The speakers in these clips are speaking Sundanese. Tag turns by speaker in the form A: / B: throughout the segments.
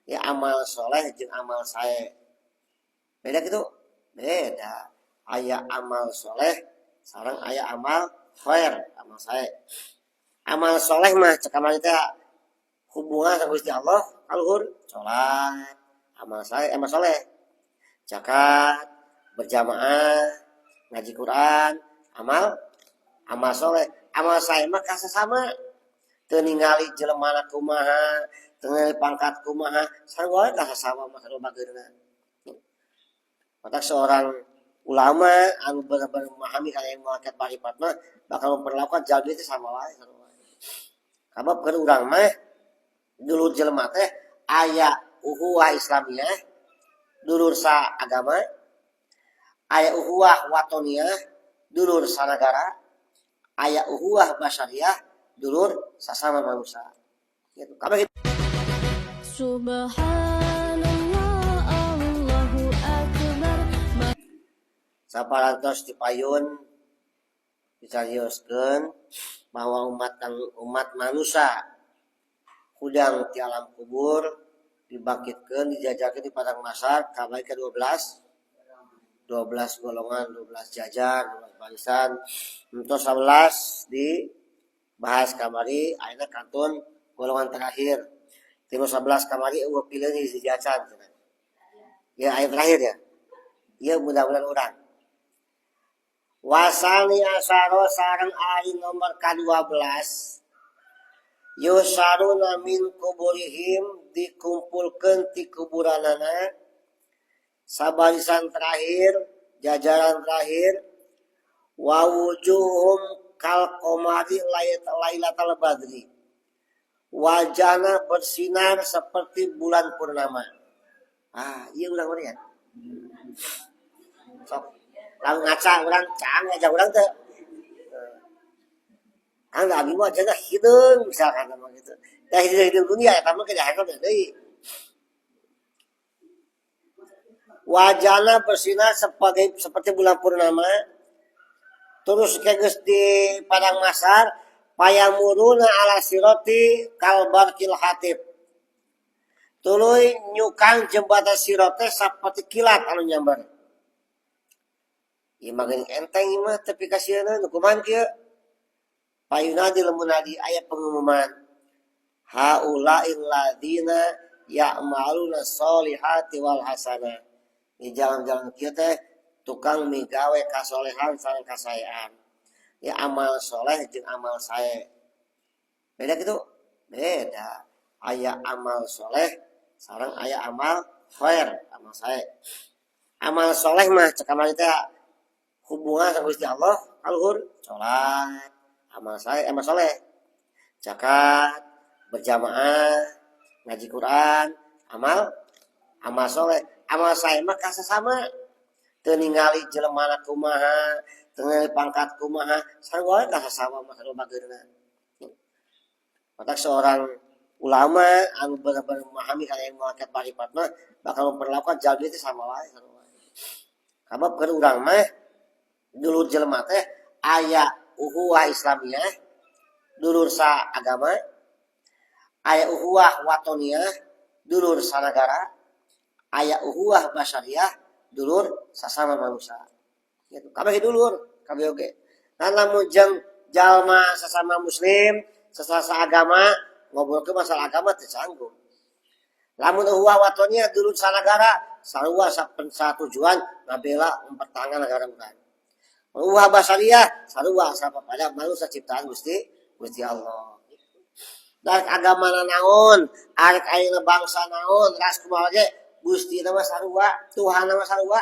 A: Ya, amal soleh jeung amal sae beda gitu, beda. Aya amal soleh sareng aya amal khair, amal sae. Amal soleh mah cek amal teh hubungan sama Gusti Allah kaluhur, salat amal sae, amal soleh, zakat, berjamaah, ngaji Quran, amal amal soleh. Amal sae mah kasasama, teu ningali jelema kumaha, teu ningali pangkat kumaha, sarua kasasama mah bageurna. Maka seorang ulama anu benar-benar memahami kana ilmu hakikat marifat mah bakal memperlakukan jalmi itu sama wae, sama wae. Sabab keur urang mah dulur jelema teh aya uhuwah Islamiyah, dulur sa agama, aya uhuwah watoniyah, dulur sanagara, aya uhuwah basyariah, dulur sasama manusia. Gitu. Kabeh.
B: Subhanallah, Allahu Akbar.
A: Saparantos dipayun dicarioskeun bahwa umat kang umat manusia hudang ti alam kubur, dibangkitkeun, dijajarkeun di padang mahsyar, kabagi ke 12 12 golongan, 12 jajar, 12 barisan. Entos 11 dibahas kamari, ayeuna kantun golongan terakhir. Tinu 11 kamari euweuh pilihan hiji acan cenah. Ya, ayat terakhir ya. Ya, mudah-mudahan urang. Wasani asyara sareng ari nomor ka-12, yuhsyaruna min kuburihim, dikumpulkeun ti kuburanana, sabarisan terakhir, jajaran terakhir, wa wujuhum kal qamari lailatal badri, wajahna bersinar seperti bulan purnama. Ah, iya, urang mana ya? Sok lalu ngaca urang cang aja urang teh. Kan abi mah wajahna hideung misalkan mah gitu. Da hideung-hideung dunia eta mah ke akhirat deui. Wajahna bersinar sebagai seperti bulan purnama. Terus geus di padang mahsyar, fayamuruna ala siroti kal barqil khatif. Tuluy nyukang jembatan sirot teh saperti kilat anu nyambar. Ieu mah geuning enteng ieu mah, tapi kasieuna nu kumaha kieu? Fayunadi munadi, aya pengumuman. Haula'il ladina ya'maluna sholihati wal hasanah. Di jalan-jalan kieu teh tukang migawe kasolehan sareng kasaean. Ya, amal soleh jeung amal sae. Beda gitu? Beda. Aya amal soleh sareng aya amal khair, amal sae. Amal soleh mah cek amal teh hubungan sama Gusti Allah kaluhur, salat amal sae, amal soleh, zakat, berjamaah, ngaji Quran, amal amal soleh. Amal sae mah kasasama, teu ningali jelema kumaha, teu ningali pangkat kumaha, sarua kasasama mah bageurna. Maka seorang ulama anu benar-benar memahami kana ilmu hakikat marifat mah bakal memperlakukan jalmi itu sama wae, sama wae. Sabab keur urang mah dulur jelema teh aya uhuwah Islamiyah, dulur sa agama, aya uhuwah watoniyah, dulur sanagara, aya uhuwah basyariah, dulur sasama manusia. Gitu. Kabeh dulur, kabeh oge. Nah, lamun jeung jalma sasama muslim, sesama agama, ngobrol ke masalah agama teu canggung. Lamun uhuwah watoniyah, dulur sanagara, sarua tujuan ngabela mempertahankan negara urang. Uhuwah basyariah sarua pada manusia ciptaan Gusti Gusti Allah. Dan agama naon, arek ayeuna bangsa naon, ras kumaha ge, Gusti nama sarua, Tuhan nama sarua,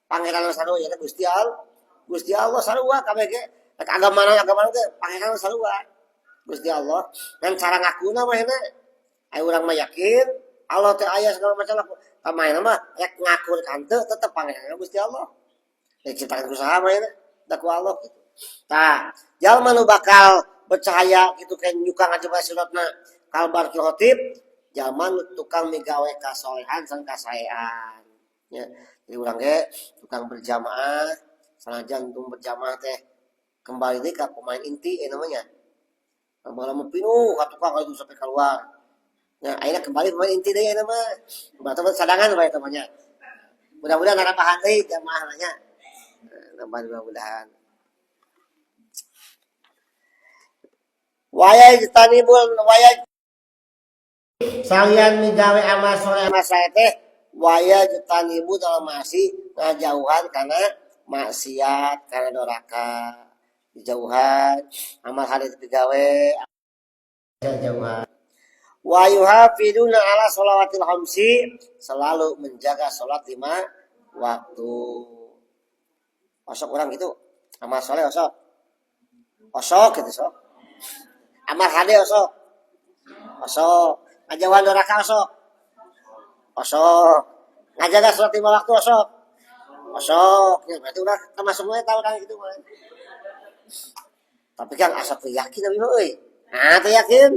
A: Pangeran nama sarua, ya Gusti Allah. Gusti Allah sarua kabeh ge. Rek agama naon, agama naon ge Pangeran sarua. Gusti Allah. Dan cara ngakuna mah hena aya urang mah yakin Allah teh aya segala macam lah. Kamaena mah rek ngaku rek henteu tetep Pangeran Gusti Allah. Diciptakan ku saha mah da ku Allah gitu. Tah, jalma nu bakal bercahaya gitu kayak nyukang aja siratna kal barqil khatib, jalma nu tukang migawe kasolehan sareng kasaean. Ya, jadi urang ge tukang berjamaah, sanajan tung berjamaah teh kembali deui ka pemain inti namanya. Malah mau pinuh ka tukang itu sampai keluar. Nah, akhirnya kembali pemain inti deui ayeuna mah. Batu sadangan bae temannya. Mudah-mudahan narapahan deui jamaah nanya. Nambahan mudah-mudahan. Waya tanibul waya salian migawe amal soleh amal saya teh waya tanibu dalam masih ngajauhan karena maksiat karena doraka dijauhan amal hari digawe jauhan wa yuhafiduna ala sholawatil khamsi selalu menjaga sholat 5 waktu. Osok orang gitu amal soleh osok osok gitu sok amal hade osok osok ngajauhan doraka osok osok ngajaga sholat 5 waktu osok osok ya, berarti udah termasuk mulai tahu kan gitu mah. Tapi kan asa teu yakin abi mah euy. Nah teu yakin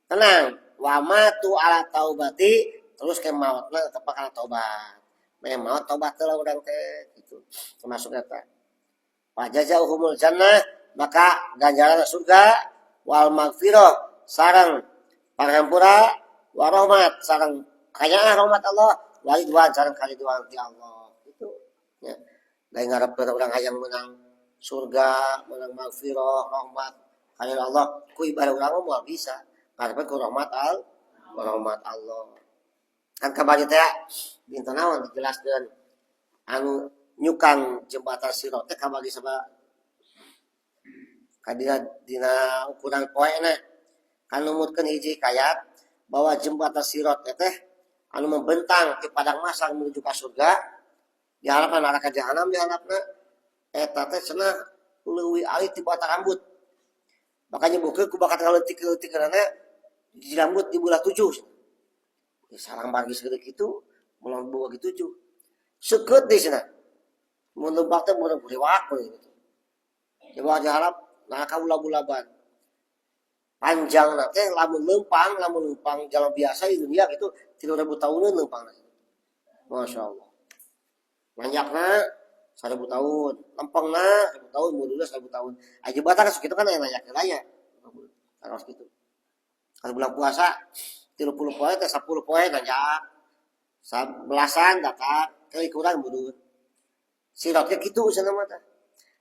A: tenang wa matu ala taubati terus ke mautna tepat kana taubat. Meh maut taubat teh lah urang teh gitu termasuk eta. Wa jazaohumul jannah maka ganjaran surga wal magfirah sareng pangampura wa rahmat sareng kayaan rahmat Allah wa ridwan sareng karidwan ti Allah gitu ya. Lain ngarepkeun urang hayang menang surga, menang magfirah, rahmat karidwan Allah ku ibadah urang mah moal bisa. Ngarepkeun ku rahmat rahmat Allah. Kan kamari teh dinten naon dijelaskeun anu nyukang jembatan Sirat teh kabagi sama kadina dina ukuran poena kan numutkeun hiji hikayat bahwa jembatan Sirat teh anu membentang di padang mahsyar menuju ka surga diharapkan neraka jahanam diharapna eta teh cenah leuwih alit ti batang rambut. Makanya bukeun ku bakat ngaleutik-leutikkeunana di rambut dibelah 7. Di sarang margi segede kitu mulang bagi 7. Seukeut di cenah. Mun leumpang teh mun riwak we gitu. Coba diharap neraka ulah-ulaban. Panjang teh lamun leumpang jalan biasa di dunia gitu 3000 tahunan leumpang. Masya Allah. Nanjakna 1000 tahun, lempengna 1000 tahun, mundurna 1000 tahun. Aja batang kitu kan aya nanjak aya. Harus gitu. Kalau bulan puasa 30 poe teh 10 poe nanjak. Belasan datang kali kurang mundur. Siratnya kitu cenah mah teh.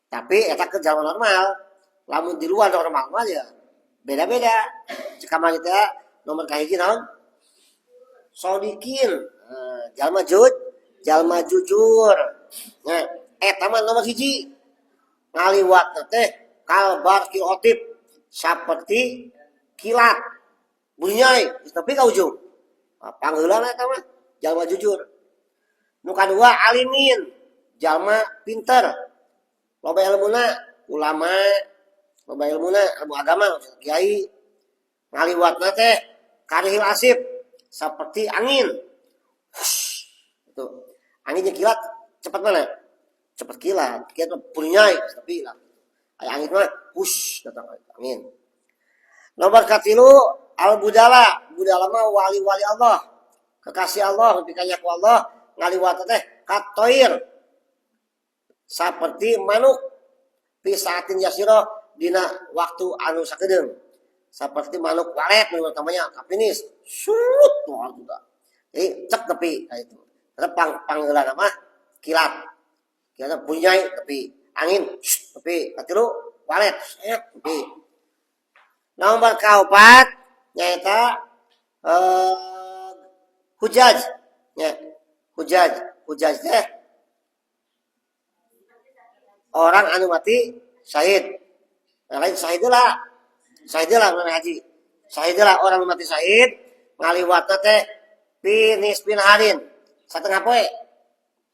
A: Tapi eta ke jalan normal. Lamun di luar normal mah ya beda-beda. Cek kamari teh nomor kahiji naon? Sodikin. Jalma jud, jalma jujur. Nah, eta mah nomor hiji. Ngaliwatna teh kalbar kilotip saperti kilat. Bunyai tapi ka ujung. Nah, pangheulana eta mah jalma jujur. Nu kadua alimin, jalma pinter. Loba ilmuna, ulama, loba ilmuna, ilmu agama, kiai. Ngaliwatna teh karihil asib seperti angin. Hush, itu. Anginnya kilat cepat mana? Cepat kilat. Kilat mah punyai tapi hilang. Aya angin mah hush datang angin. Nomor katilu al budala. Budala mah wali-wali Allah. Kekasih Allah, dikanya ku Allah ngaliwat teh katoir. Seperti manuk pisatin yasiro dina waktu anu sakedeung. Seperti manuk walet menurut namanya kapinis. Sut tuh juga. Jadi cek tepi nah itu. Karena panggelan mah kilat. Kilat punyai tepi. Angin tepi. Katilu walet set tepi. Nomor kaopat nyaeta hujaj nya hujaj hujaj teh orang anu mati syahid. Nah, lain syahid lah. Syahid lah mana haji. Syahid lah orang anu mati syahid ngaliwatna teh pinis pinharin satengah poe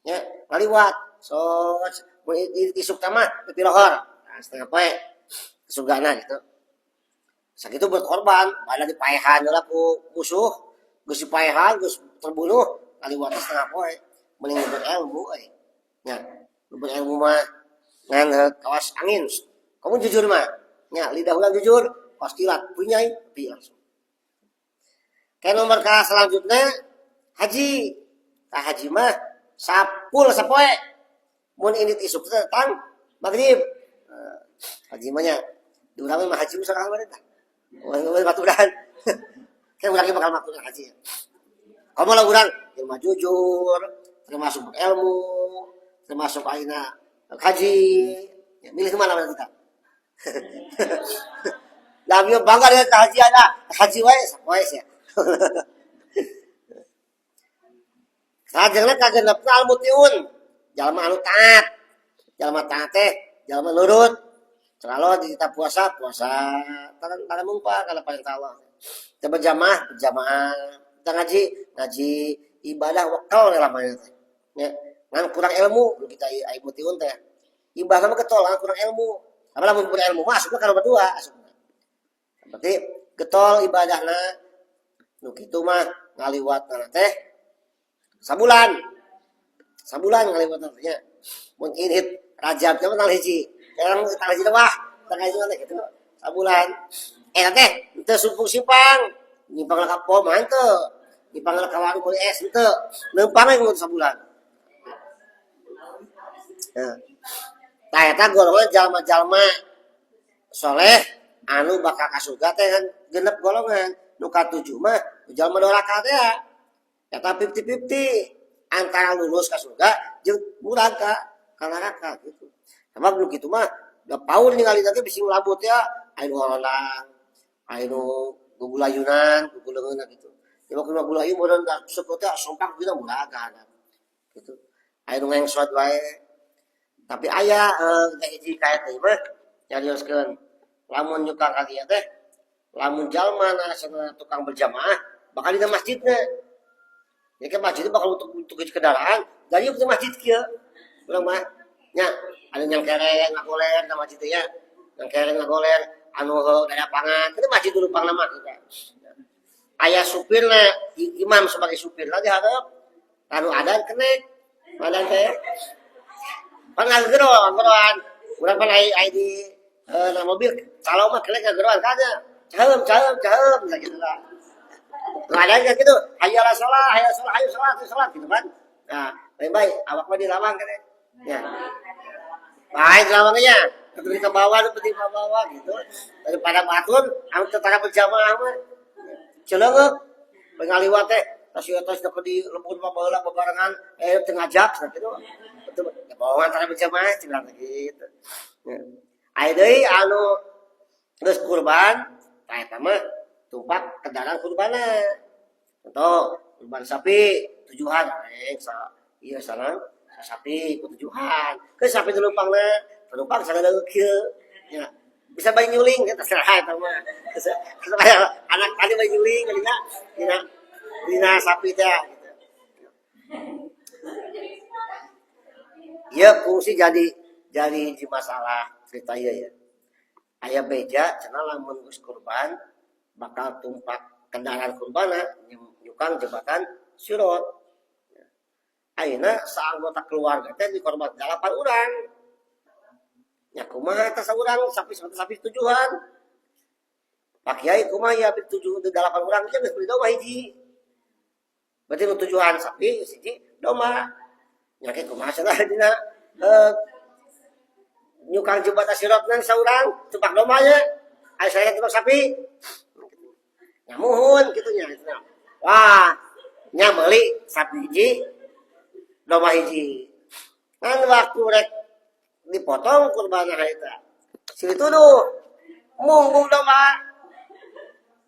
A: nya ngaliwat so mun isuk mah di lohor nah, setengah poe surgana gitu. Sakitu berkorban, pada dipaehan lah ku musuh, geus dipaehan, geus terbunuh, ngaliwatna setengah poe. Mending nyebut ilmu euy. Nya, nyebut ilmu mah ngan kawas angin. Kamu jujur mah. Nya, lidah ulang jujur, kawas kilat, punyai, pi langsung. Kayak nomor ka selanjutnya haji. Ka haji mah sapul sapoe. Mun indit isuk teh datang maghrib. Haji mah nya di urang mah haji mah saurang mah tah. Wah, baturan. Kayak urang bakal maksudna haji. Kamu lah urang jelema jujur, termasuk berilmu, termasuk aina haji. Ya, milih kemana mana kita? Lah bangga dengan kehajian ah, haji wae wae ya. Sajengna kagenepna al mutiun, jalma anu taat. Jalma taat teh, jalma nurut. Kalau di kita puasa, puasa. Tara mungpa kana perintah Allah. Kita berjamaah, berjamaah. Kita ngaji, ngaji ibadah wakal lamanya teh. Ya, ngan kurang ilmu kita ai mutiun teh. Ibadah mah getol, ngan kurang ilmu. Apa lamun kurang ilmu mah asupna kana berdua asupna. Berarti getol ibadahna nu kitu mah ngaliwatna teh sabulan. Sabulan ngaliwatna teh nya. Mun inhit Rajab teh mah tanggal hiji. Sekarang tanggal hiji wah, tanggal hiji teh kitu sabulan. Teh teu sumpung simpang. Nyimpang ka pom mah henteu. Nyimpang ka warung meuli es henteu. Leumpang we mun sabulan. Nah. Tah eta golongan jalma-jalma soleh anu bakal ka surga teh kan genep golongan. Nu katujuh mah jalma doraka teh ya. Eta 50-50 antara lulus ka surga jeung murag ka neraka gitu. Sebab nu kitu mah da paur ningali teh bisi nglabut ya, aya nu ngorondang, aya nu gugulayunan, guguleungeunna gitu. Ya waktu gulayu meureun da seukeut teh sompak gitu murag ka gitu. Aya nu ngengsot wae. Tapi aya hiji kaet teh mah nyarioskeun lamun nyukang ka dieu teh lamun jalma na tukang berjamaah bakal dina masjidna. Ya kan masjid bakal untuk kendaraan dari ke masjid kieu. Urang mah nya anu nyangkereng ngagoler na masjid teh nya. Nyangkereng ngagoler anu dari lapangan itu masjid dulu pang nama kita. Aya supirna imam sebagai supirna di hareup anu adan kenek adan teh pan ngagero ngageroan urang pan ai di na mobil kalau mah kenek ngageroan kada caheum caheum caheum gitu lah. Ada kayak gitu, hayya ala sholat, hayya sholat, hayya sholat, hayya sholat gitu kan. Nah, baik-baik, awak mah di lawang kan ya. Baik lawangnya, seperti ke bawah, seperti ke bawah gitu. Daripada batur, anu tetangga berjamaah mah. Celeungeup, pengaliwat teh, tas ieu tas dapat di lembur mah baheula bebarengan, teu ngajak gitu. Betul, ya bawa antara berjamaah cenah gitu. Ya. Aya deui anu geus kurban, tah eta mah tumpak kendaraan kurbana. Contoh kurban sapi tujuhan sa ieu sareng sapi tujuhan. Ke sapi tulumpangna, tulumpang sagala kieu. Ya, bisa bae nyuling eta terserah eta mah. Anak tadi bae nyuling dina dina dina sapi teh gitu. Ieu fungsi jadi hiji masalah cerita ieu ya. Aya beja cenah lamun geus kurban bakal tumpak kendaraan kurbana nyukang jembatan Sirot. Ayeuna saanggota keluarga teh dikorban 8 urang. Nya kumaha eta saurang sapi sapi tujuhan. Pak Kiai kumaha ya tujuh 8 urang geus beli domba hiji. Berarti nu tujuhan sapi hiji domba. Nya ke kumaha cenah dina nyukang jembatan Sirot nang saurang tumpak domba nya. Aya saya tumpak sapi. Nya muhun kitu nya. Wah, nya meuli sapi hiji domba hiji. Ngan waktu rek dipotong kurban eta. Silih tuduh munggung domba.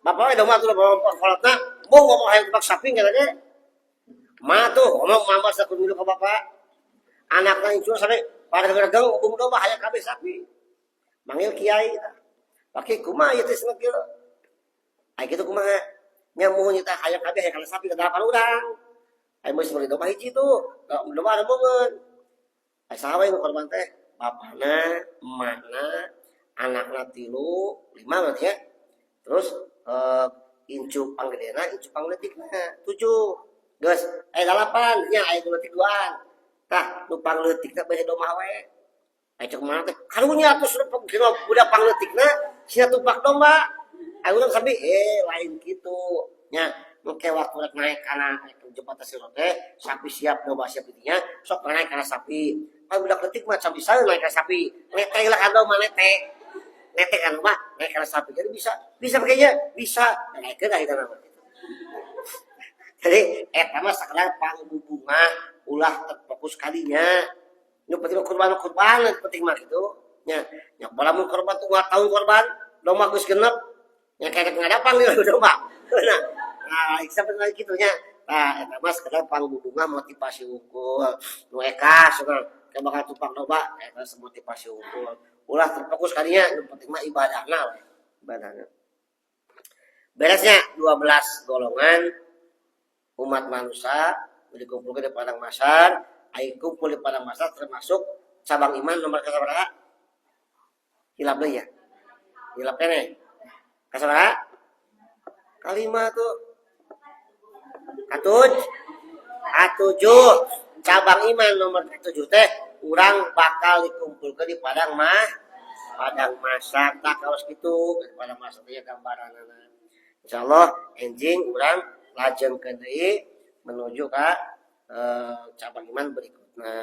A: Bapak we domba tuh bawa kolotna, mung ngomong hayang tumpak sapi kana ge. Ma tuh ngomong mama sakudu dulu ka bapak. Anakna incul sampe pada regeng mung domba hayang kabeh sapi. Manggil kiai tah. Pake kumaha ieu teh cenah kieu. Ai kitu kumaha? Nya muhun eta hayang kabeh hayang kana sapi ka 8 urang. Ai geus meuli domba hiji tuh, domba remungeun. Ai saha we nu korban teh? Bapana, emakna, anakna 3, 5 berarti ya. Terus incu panggedena, incu pangleutikna 7. Geus aya 8 nya aya nu leutik 2an. Tah nu pangleutikna bade domba we. Ai cek mana teh? Karunya atuh kira budak pangleutikna sia tumpak domba. Ai urang sapi lain kitu. Nya engke waktu rek naik kana jembatan Sirot teh sapi siap domba siap dinya sok naik kana sapi. Ai budak leutik mah can bisa naik kana sapi. Nete lah kan domba nete. Nete kan mah naik kana sapi. Jadi bisa pakainya bisa naikeun ah eta mah. Jadi eta mah sakedar pangbubungah, ulah terfokus kadinya. Nu penting mah kurban, kurban penting mah gitu nya. Nya lamun korban tunggal tahun, korban domba geus genep nya, kayak ngadapang nih domba. Nah, sampai gitu nya. Nah, eta mah sekedar pangbubungah, motivasi wungkul. Nu eka suka ke bakal tumpang domba, eta motivasi wungkul. Ulah terfokus kadinya, nu penting mah ibadahna we, ibadahna. Beresnya 12 golongan umat manusia dikumpulkan di padang mahsyar. Ai kumpul di padang mahsyar termasuk cabang iman nomor kasabaraha? Hilap deui ya, hilap keneh. Kasabaraha? Kalima tuh, katuj, katujuh. Cabang iman nomor ketujuh teh urang bakal dikumpulkan di padang mahsyar. Tak kawas gitu di padang mahsyar teh gambaran. Insyaallah enjing urang lajeng deui menuju ke cabang iman berikutnya.